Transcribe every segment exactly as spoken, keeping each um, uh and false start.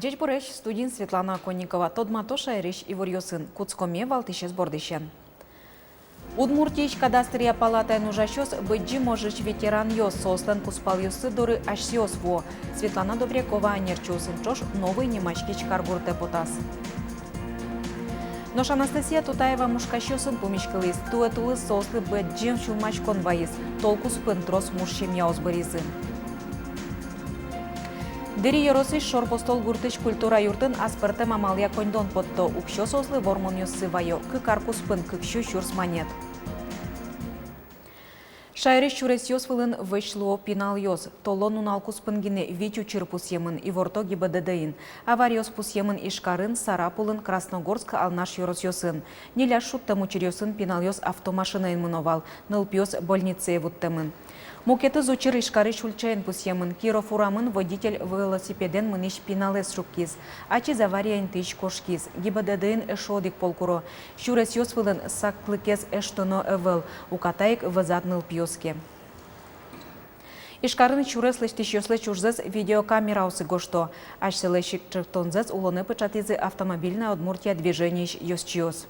Ӟечбуресь! Студиын Светлана Оконникова. Тодмато шаерысь иворъёсын. Кутскомы валтӥсез бордысен. Удмуртиысь кадастръя палатаын ужасьёс Быдӟым ожысь ветеранъёс, соослэн кузпалъёссы доры асьсэос вуо. Светлана Добрякова ӧнерчиосын ӵош Новый Нюмаськись каргуртэ потаз. Нош Анастасия Тутаева мушкасьёсын пумиськылӥз. Туэ тулыс соослы бадӟым сюлмаськон вайиз. Тол куспын трос муш семьяос быризы. Дэри ёросысь Шорпостол гуртысь культура юртын аспӧртэм амалъя коньдон потто. Уксё соослы вормонъёссы вайо. Кык ар куспын кык сю сюрс манет. Шаерысь сюресъёс вылын вӧсь луо пиналъёс. Толон нунал куспын гинэ вить учыр пусъемын, иворто ГИБДД-ын. Авариос пусъемын Ижкарын, Сарапулын, Красногорск, Алнаш ёросъёсын. Ньыль шуттэм учыръёсын пиналъёс автомашинаен мыно вал, нылпиос больницае вуттэмын. Мукетыз учыр Ижкарысь ульчаын пусъемын. Киров урамын водитель велосипедэн мынӥсь пиналэз шуккиз. Ачиз авария интыысь кошкиз. ГИБДД-ын эшшо одӥг пол куро: сюресъёс вылын саклыкез эштоно ӧвӧл, уката ик вӧзад нылпиос ке. Ижкарын сюрес лэсьтӥсьёслэсь ужзэс видеокамераосы гожто. Асьсэлэсь ик ӵектонзэс улонэ пыӵатӥзы «Автомобильная Удмуртия» движениысь ёзчиос.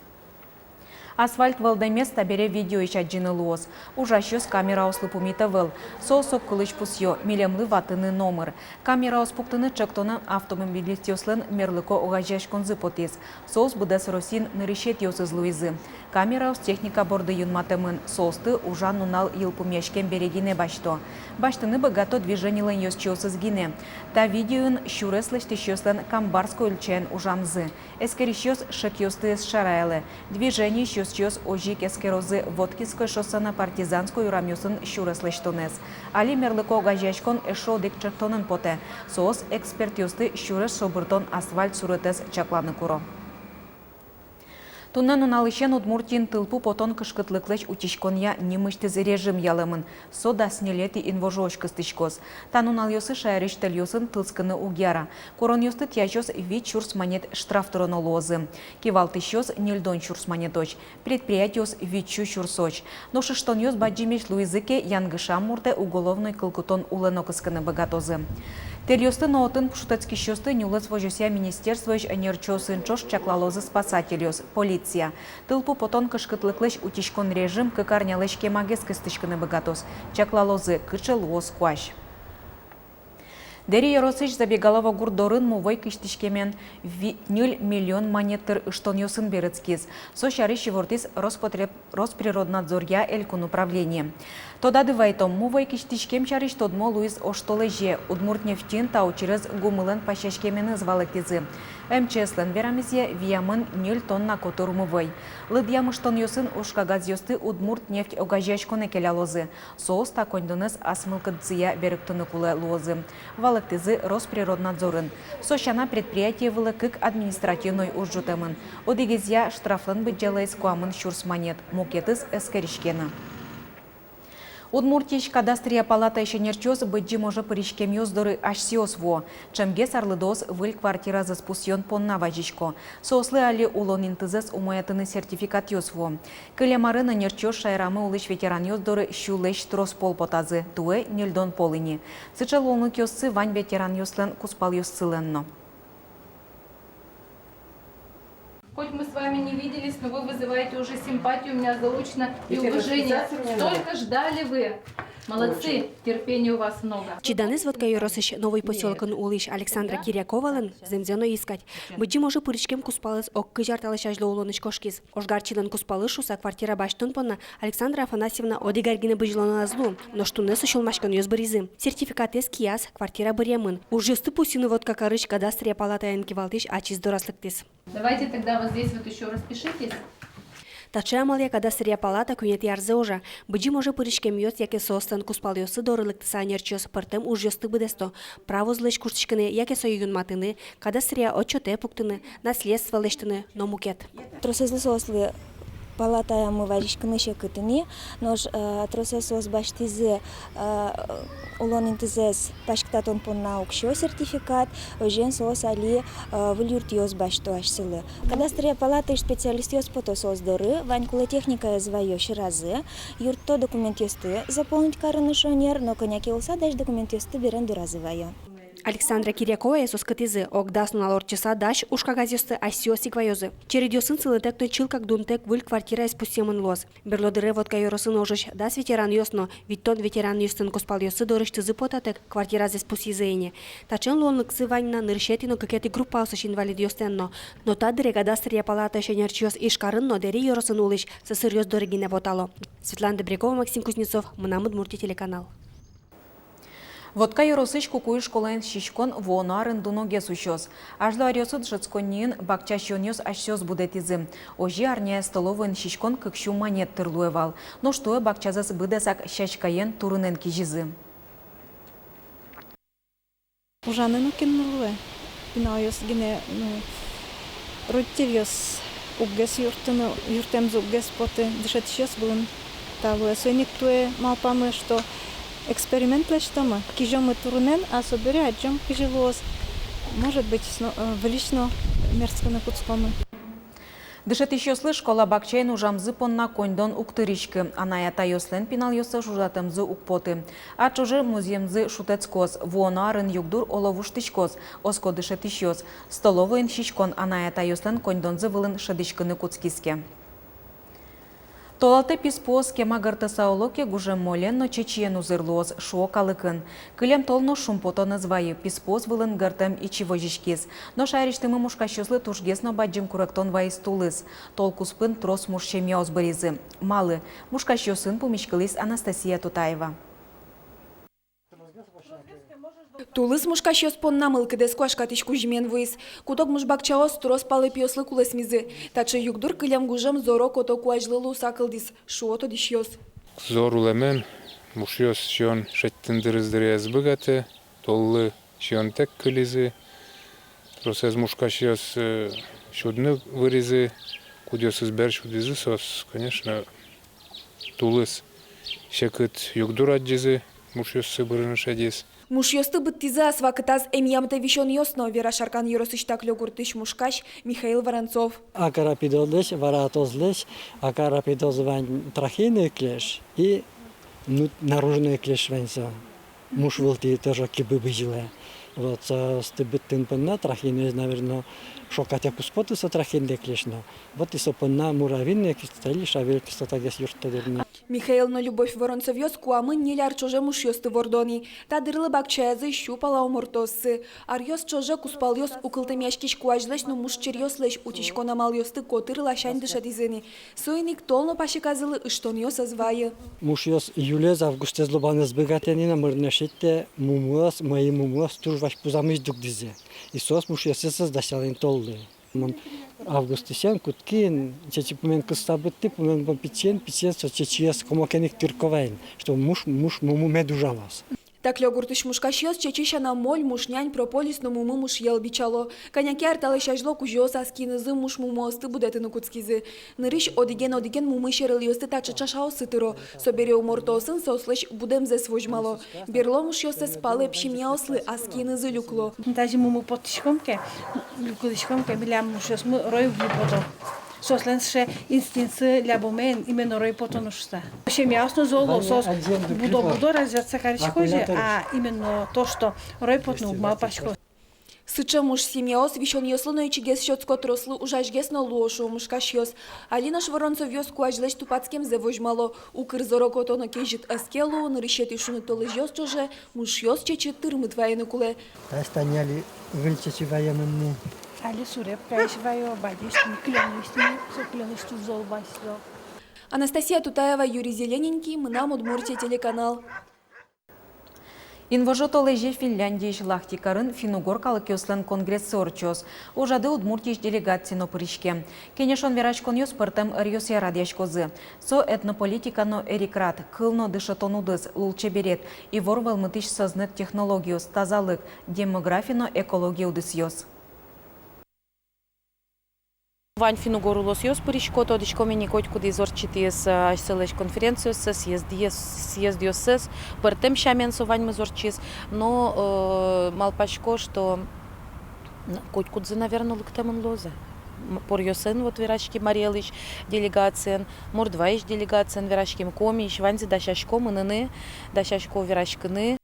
Асфальт вӧлдэмез табере видеоысь адӟыны луоз. Ужасьёс камераослы пумит ӧвӧл. Соос огкылысь пусъё: милемлы ватыны номыр. Камераос пуктыны ӵектонэн автомобилистъёслэн мерлыко огазеяськонзы потӥз. Соос быдэс Россиын нырысетӥосыз луизы. Камераос техника борды юнматэмын, соосты ужан нунал йылпумъяськем бере гинэ басьто. Басьтыны быгато движенилэн ёзчиосыз гинэ. Та видеоын сюрес лэсьтӥсьёслэн Камбарской ульчаын ужамзы. Эскерисьёс шекъёсты ӧз шараялэ. Движениысь ёзчиос озьы ик эскерозы Воткинской шоссе но Партизанской урамъёсын сюрес лэсьтонэз. Али мерлыко огазеяськон эшшо одӥг ӵектонэн потэ. Соос экспертъёсты сюрес шобыртон асфальт суретэз чакланы куро. Туннэ нуналысен Удмуртиын тылпу потон кышкытлыклэсь утиськонъя нимысьтыз режим ялэмын. Со дас ньылетӥ инвожоозь кыстӥськоз. Та нуналъёсы шаерысь тэльёсын тылскыны уг яра. Куронъёсты тӥясьёс вить сюрс манет штраф тыроно луозы. Кивалтӥсьёс — ньыльдон сюрс манетозь, предприятиос — вить сю сюрсозь. Нош ыштонъёс бадӟымесь луизы ке, янгышам муртэ уголовной кыл кутон улэ но кыскыны быгатозы. Тэльёсты но отын шутэтскисьёсты нюлэс возёсъя министерствоысь ӧнерчиосын ӵош чаклалозы спасательёс, полиция. Тылпу потон кышкытлыклэсь утиськон режим кык арнялэсь кемагес кыстӥськыны быгатоз. Чаклалозы, кыӵе луоз куазь. Дэри ёросысь Забегалово гурт дорын мувӧй кисьтӥськемен ви-, ньыль миллион манет тыр ыштонъёсын берытскиз. Со сярысь ивортӥз Роспотреб-, Росприроднадзоръя элькун управление. Тодады вайтом, мувӧй кисьтӥськем сярысь тодмо луиз оштолэзе. Удмуртнефтьын та учырез гумылэн пасяськеменыз валэктӥзы. МЧС-лэн верамезъя, виямын ньыль тонна котыр мувӧй. Лыдъям ыштонъёсын ужкагазъёсты Удмуртнефть огазеяськонэ келялозы. Соос та коньдонэз ас мылкыдзыя берыктыны кулэ луозы, валэктӥзы Росприроднадзорын. Со сяна, предприятие вылэ кык административной уж ӝутэмын. Одӥгезъя штрафлэн быдӟалаез куамын сюрс манет, мукетыз эскериське на. Удмуртиысь кадастръя палатаысь ӧнерчиос Быдӟым оже пыриськемъёс доры асьсэос вуо. Ӵемгес арлыдоос выль квартиразэс пусъён понна вазисько. Соослы али улон интызэс умоятыны сертификатъёс вуо. Кылем арын ӧнерчиос шаерамы улӥсь ветеранъёс доры сюлэсь трос пол потазы, туэ ньыльдон пол ини. Сыӵе луонлыкъёссы вань ветеранъёслэн кузпалъёссылэн но. Хоть мы с вами не виделись, но вы вызываете уже симпатию у меня заочно и уважение. Столько ждали вы. Молодцы, терпения у вас много. Чиданэз Вотка ёросысь Новый посёлокын улӥсь Александра Киряковалэн зэмзэ но йӧскадь. Быдӟым оже пыриськем кузпалыз ог кызь ар талэсь азьло улонысь кошкиз. Ожгарчилэн кузпалыз шуыса квартира басьтон понна Александра Афанасьевна одӥг ар гинэ бызьылоно ӧз луы. Нош туннэ со сюлмаськонъёс быризы. Сертификатэз кияз, квартира быръемын. Ужъёсты пусйыны Вотка карысь кадастръя палатаен кивалтӥсь ачиз дораз лыктӥз. Давайте тогда вот здесь вот ещё распишитесь. Таӵе амалъя кадастръя палата куинетӥ арзэ ужа. Быдӟым оже пыриськемъёс яке соослэн кузпалъёссы доры лыктыса ӧнерчиос пӧртэм ужъёсты быдэсто: правозлэсь куштӥськыны яке сое юнматыны, кадастръя отчётэ пуктыны, наследство лэсьтыны но мукет. Тросэзлы соослы палатаямы вазиськыны секыт ини, нош, э, тросэз соос басьтӥзы, э, улон интызэс паськытатон понна уксё, сертификат, озьыен соос али, э, выль юртъёс басьто асьсэлы. Кадастръя палатаысь специалистъёс пото соос доры, вань кулэ техникаез вайо сьӧразы, юртто документъёсты заполнить карыны шонер, но кӧня ке улса дась документъёсты берен доразы вайо. Александра Кирьяковаез оскытӥзы, ог дас нунал ортчыса дась ужкагазъёсты асьсэос ик ваёзы. Чередъёсын сылытэк но чылкак дунтэк выль квартираез пусъемын луоз. Берло дыре Вотка ёросын ожысь дас ветеранъёс но витьтон ветеранъёслэн кузпалъёссы дорысьтызы потатэк квартиразэс пусйизы ини. Таӵе луонлыксы вань на нырысетӥ но кыкетӥ группаосысь инвалидъёслэн но. Но та дыре кадастръя палатаысь ӧнерчиос Ижкарын но Дэри ёросын улӥсь сӧсыръёс доры гинэ потало. Светлана Добрякова, Максим Кузнецов, «Мынам Удмуртие» телеканал. Вотка ёросысь Кукуй школаын сиськон вуоно арын дуногес усёз. Азьло аръёсы дышетсконниын бакча сиёнъёс асьсэос будэтӥзы. Озьы арняе столовойын сиськон кык сю манет тыр луэ вал. Нош туэ бакчазэс быдэсак сяськаен, турынэн кизизы. Ужаны нокин но луэ. Пиналъёс гинэ, ну, родительёс уггес юрттыны, юрттэмзы уггес поты, дышетӥсьёс вылын та луэ. Соин ик туэ малпамы, что эксперимент лэсьтомы, кизёмы турынэн, а собере адӟом, кызьы луоз. Может быть, сно-, э, выльысь но мерскыны кутскомы. Дышетӥсьёслы школа бакчаын ужамзы понна коньдон уг тыриськы. Анай-атайёслэн пиналъёссэс ужатэмзы уг поты. Ар ӵоже музъемзы шутэтскоз, вуоно арын югдур оло воштӥськоз, оско дышетӥсьёс. Столовойын сиськон анай-атайёслэн коньдонзы вылын шӧдӥськыны кутскиз ке. Толалтэ писпуос кема гыртыса уло ке, гужем молен но чечыен узыр луоз, шуо калыкын. Кылем тол но шумпотон ӧз вайы, писпуос вылын гыртэм ичи возиськиз. Но шаерысьтымы мушкасьёслы тужгес но бадӟым куректон вайиз тулыс. Тол куспын трос муш семьяос быризы. Малы? Мушкасьёсын пумиськылӥз Анастасия Тутаева. Тулыс мушкасьёс понна мылкыдэз куашкатӥсь кузьымен вуиз. Куд-ог муш бакчаос трос палэпиослы кулэсмизы. Таӵе югдур кылем гужем зоро кото куазьлы луыса кылдӥз, шуо тодӥсьёс. Зор улэмен мушъёс сиён шедьтыны дырыз дыре ӧз быгатэ, толлы сиёнтэк кылизы. Тросэз мушкасьёс, э, сюдыны выризы, кудъёсыз бер сюдӥзы, соос, конечно, тулыс секыт югдур адӟизы, мушъёссы бырыны шедиз. Мушъёсты быдтӥзы ас вакытаз эмъямтэ висёнъёс но, вера Шаркан ёросысь Таклё гуртысь мушкась Михаил Воронцов. Акарапидозлэсь, вара атозлэсь, акарапидоз вань трахейный клещ и, ну, наружной клещ вань со. Муш вылтӥ тоже кибы бызьылэ. Вот, соосты быдтыны понна трахейноез, наверно, шокатэ куспоты со трахейный клещ но. Вот и со понна муравьиный кислота или шаверый кислотагес юрттэ дыр ни. Михаил но Любовь Воронцовъёс куамын ньыль ар ӵоже мушъёсты вордо ни. Та дырлы бакчаязы сю пала умортооссы. Аръёс ӵоже кузпалъёс укылтэмъяськись куазьлэсь но муш черъёслэсь утиськон амалъёсты котыр ласянь дышетӥзы ни. Соин ик тол но пасеказылы ыштонъёс ӧз вайы. Мушъёс июлез, августэз лобаны ӧз быгатэ ни, номыр но шедьтэ, мумыос, мӧйы мумыос туж вазь пузамысь дугдӥзы. И соос мушъёссэс ӧз дасялэ ни толлы. Мон августысен кутскын, чечы пумен кысса быдтӥ, пумен бон пичиен, пичиен со чечыез комокен ик тырко вайын, что муш, муш мумы мед ужалоз. Таклё гуртысь мушкасьёс чечы сяна моль, муш нянь, прополис но мумы муш йӧл бичало. Кӧня ке ар талэсь азьло кузёос ас киынызы муш мумыосты будэтыны кутскизы. Нырысь одӥген-одӥген мумы серылъёсты таӵе чашаосы тыро. Собере умортоосын соослэсь будэмзэс возьмало. Берло мушъёссэс палэп семьяослы ас киынызы люкло. Тазьы мумы поттӥськом ке, люкылӥськом ке, милям мушъёсмы рой уг ни пото. Соослэн сыӵе инстинктсы лябомен, именно рой потоно шуса. Семьяос но зол луо, соос будо-будо развиваться кариськозы, а именно то, что рой потыны уг малпасько. Сыӵе муш семьяос висёнъёслы но ичигес сётско, трослы ужасьгес но луо, шуо мушкасьёс. Али нош Воронцовъёс куазьлэсь тупатскемзэ возьмало. Укыр зоро кото но кезьыт ӧз ке луы, нырысетӥ шуныт толэзьёс ӵоже мушъёс чечы тырмыт вайыны кулэ. Таиз тани али выль чечы ваемын ни. Али сурепкаысь ваё, бадӟысь ни, клёнысь ни, со клёнысь туж зол басьтӥз. Анастасия Тутаева, Юрий Зелененький, «Мынам Удмуртие» телеканал. Инвожо толэзе Финляндиысь Лахти карын финн-угор калыкъёслэн конгрессы ортчоз. Ужады Удмуртиысь делегация но пыриське. Кенешон-вераськонъёс пӧртэм ӧръёсъя радъяськозы. Со этнополитика но эрикрад, кыл но дышетон удыс, лулчеберет, ивор вӧлмытӥсь сӧзнэт технологиос, тазалык, демография но экология удысъёс. Вань финн-угор улосъёс пырисько, тодӥськом ини, котькудӥз ортчытӥз, э, асьсэлэсь конференциоссэс, съездъёс-, съездъёссэс, пӧртэм сямен со ваньмыз ортчиз. Но, э, малпасько, что н-, котькудзы, наверно, лыктэмын луозы. М-, поръёсын вот вераським Марий Элысь делегациен, Мордваысь делегациен вераським, Комиысь, ваньзы дасясько мыныны, дасясько вераськыны.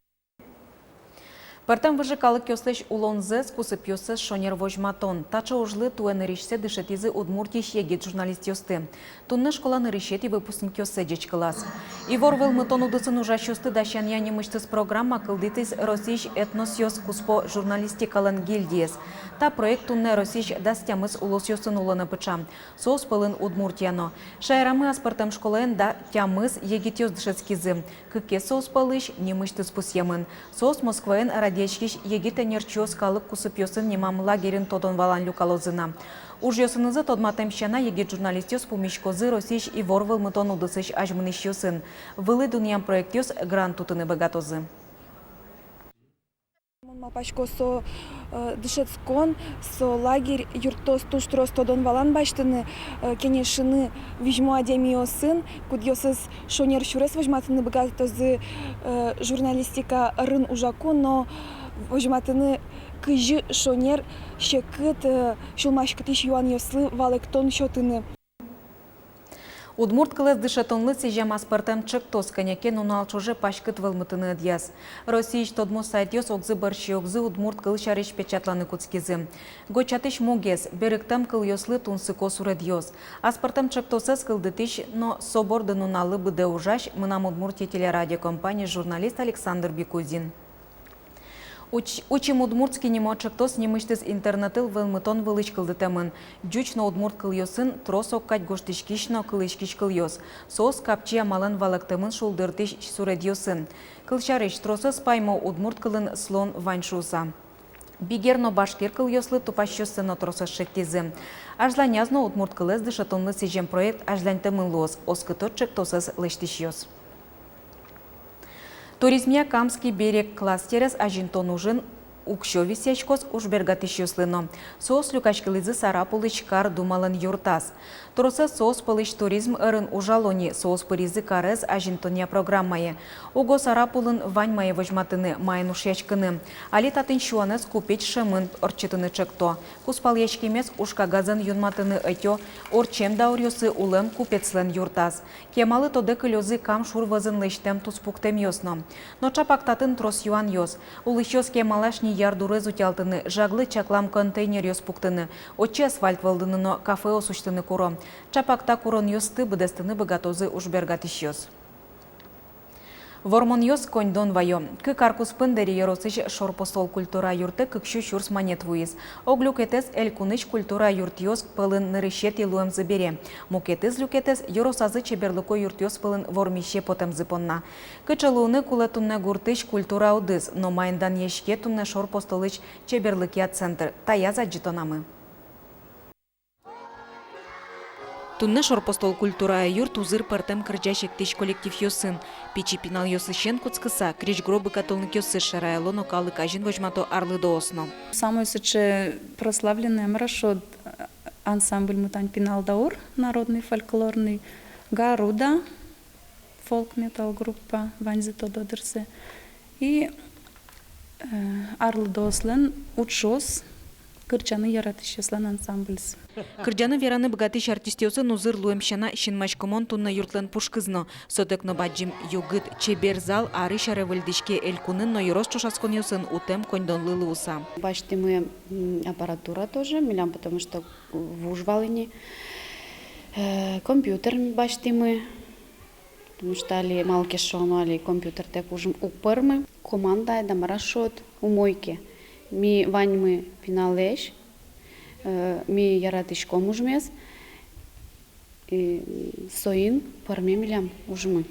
Пӧртэм выжы калыкъёслэсь улонзэс, кусыпъёссэс шонер возьматон. Таӵе ужлы туэ нырысьсэ дышетӥзы Удмуртиысь егит журналистъёсты. Туннэ школа нырысетӥ выпускникъёссэ ӟечкылаз. Ивор вӧлмытон удысын ужасьёсты дасянъя нимысьтыз программа кылдытӥз Россиысь этносъёс куспо журналистикалэн гильдиез. Та проект туннэ Россиысь дас тямыс улосъёсын улонэ пыӵа. Соос пӧлын Удмуртия но. Шаерамы аспӧртэм школаын дас тямыс егитъёс дышетскизы. Кыкез соос пӧлысь нимысьтыз пусъемын. Соос Москваын радъяськись «Егит ӧнерчиос» калык кусыпъёсын нимам лагерьын тодон-валан люкалозы на. Ужъёсынызы тодматэм сяна, егит журналистъёс пумиськозы Россиысь ивор вӧлмытон удысысь азьмынӥсьёсын. Вылӥ дунъям проектъёс грант утыны быгатозы. Мон малпасько, со, э, дышетскон, со лагерь юрттоз туж трос тодон-валан басьтыны, э, кенешыны визьмо адямиосын, кудъёсыз шонер сюрес возьматыны быгатозы, э, журналистика ӧрын ужаку, но возьматыны, кызьы шонер, секыт, э, сюлмаськытӥсь юанъёслы валэктон сётыны. Удмурт кылэз дышетонлы сӥзем аспӧртэм ӵектос кӧня ке нунал ӵоже паськыт вӧлмытыны ӧдъяз. Россиысь тодмо сайтъёс огзы бӧрсьы-огзы удмурт кыл сярысь печатланы кутскизы. Гожтэтысь мугез — берыктэм кылъёслы тунсыко суредъёс. Аспӧртэм ӵектосэз кылдытӥсь но со борды нуналлы быдэ ужась, «Мынам Удмуртие» телерадиокомпаниысь журналист Александр Бикузин. Уч-, «Учим удмуртский» нимо ӵектос нимысьтыз интернетын вӧлмытон вылысь кылдытэмын. Ӟуч но удмурт кылъёсын трос огкадь гожтӥськись но кылӥськись кылъёс. Соос капчи амалэн валэктэмын шулдыртӥсь суредъёсын. Кылсярысь, тросэз паймо удмурт кылын слон вань шуыса. Бигер но башкир кылъёслы тупасьёссэ но тросэз шедьтӥзы. Азьланяз но удмурт кылэз дышетонлы сӥзем проект азьланьтэмын луоз, оскыто ӵектосэз лэсьтӥсьёс. Туризмъя «Камский берег» кластерез азинтон ужын уксё висъяськоз ужбергатӥсьёслы но. Соос люкаськылӥзы Сарапулысь кар думалэн юртаз. Тросэз соос пӧлысь туризм ӧрын ужало ни, соос пыризы карез азинтонъя программае. Уго Сарапулын вань мае возьматыны, маин ушъяськыны. Али татын сюанэз купеч шӧмын ортчытыны ӵекто. Кузпалъяськемез ужкагазэн юнматыны ӧтё ортчем дауръёсы улэм купецлэн юртаз. Кемалы тодэ кылёзы Кам шур вӧзын лэсьтэм туспуктэмъёс но. Но ӵапак татын трос юанъёс. Улӥсьёс кемалась ни ярдурез утялтыны, жаглы чаклам контейнеръёс пуктыны, отчы асфальт вӧлдыны но кафеос усьтыны куро. Ӵапак та куронъёсты быдэстыны быгатозы ужбергатӥсьёс. Вормонъёс коньдон ваё. Кык ар куспын Дэри ёросысь Шорпостол культура юртэ кык сю сюрс манет вуиз. Ог люкетэз элькунысь культура юртъёс пӧлын нырысетӥ луэмзы бере. Мукетыз люкетэз ёросазы чеберлыко юртъёс пӧлын вормисе потэмзы понна. Кыӵе луыны кулэ туннэ гуртысь культура удыс, но маин данъяське туннэ Шорпостолысь чеберлыкъя центр, таяз адӟытонамы. Туннэ Шорпостол культура юрт узыр пӧртэм кырӟа сектӥсь коллективъёсын. Пичи пиналъёсысен кутскыса, крезьгуро быгатонлыкъёссэс шараяло но калык азьын возьмато арлыдоос но. Самой сыӵе прославленный, мар-а шуод, ансамбльмы тань «Пинал даур», народный, фольклорный, «Гаруда», фолк-метал группа, ваньзы тодо дыр сое. И, э, арлыдоослэн «Учос», кырӟаны яратӥсьёслэн ансамбльзы. Кырӟаны, вераны быгатӥсь артистъёсын узыр луэм сяна, синмаськымон туннэ юртлэн пушкыз но. Сотэк но бадӟым югыт, чебер зал арысь аре выльдӥське элькунын но ёрос ӵошатсконъёсын утэм коньдонлы луыса. Басьтӥмы, м, аппаратура тоже милям, потому что вуж вал ини, э, компьютер басьтӥмы. Потому что али, малы ке шуоно, али компьютертэк ужмы уг пӧрмы. Команда, айда, мар-а шуод, умой ке. Ми ваньмы пиналэсь, э, ми яратӥськом ужмес, и, м, соин пӧрме милям ужмы.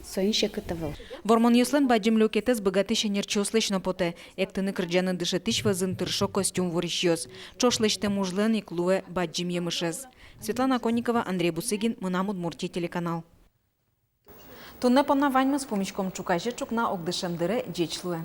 Соин секыт ӧвӧл. Вормонъёслэн бадӟым люкетэз быгатӥсь ӧнерчиослэсь но потэ. Эктыны кырӟаны дышетӥсь вӧзын тыршо костюм вурисьёс. Ӵош лэсьтэм ужлэн ик луэ бадӟым емышез. Светлана Конникова, Андрей Бусыгин, «Мынам Удмуртие» телеканал. Туннэ понна ваньмыз. Пумиськом ӵуказе ӵукна огдышем дыре. Ӟеч луэ.